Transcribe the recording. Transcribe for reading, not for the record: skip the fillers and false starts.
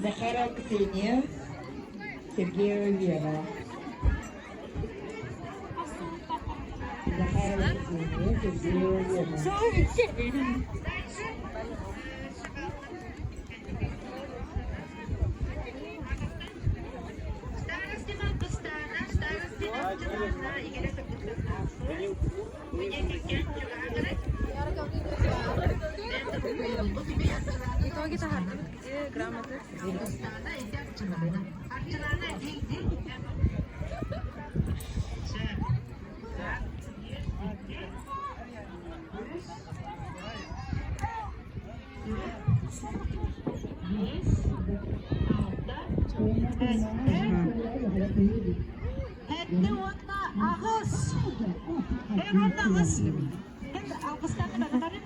Захарова Ксения, Сергеева Вера. Захарова Ксения, Сергеева Вера. Итоги таһардыбыт где грамоты? Эрдэ уонна аҕыс. Эр уонна аҕыс. Эн алгыстааны барытарын.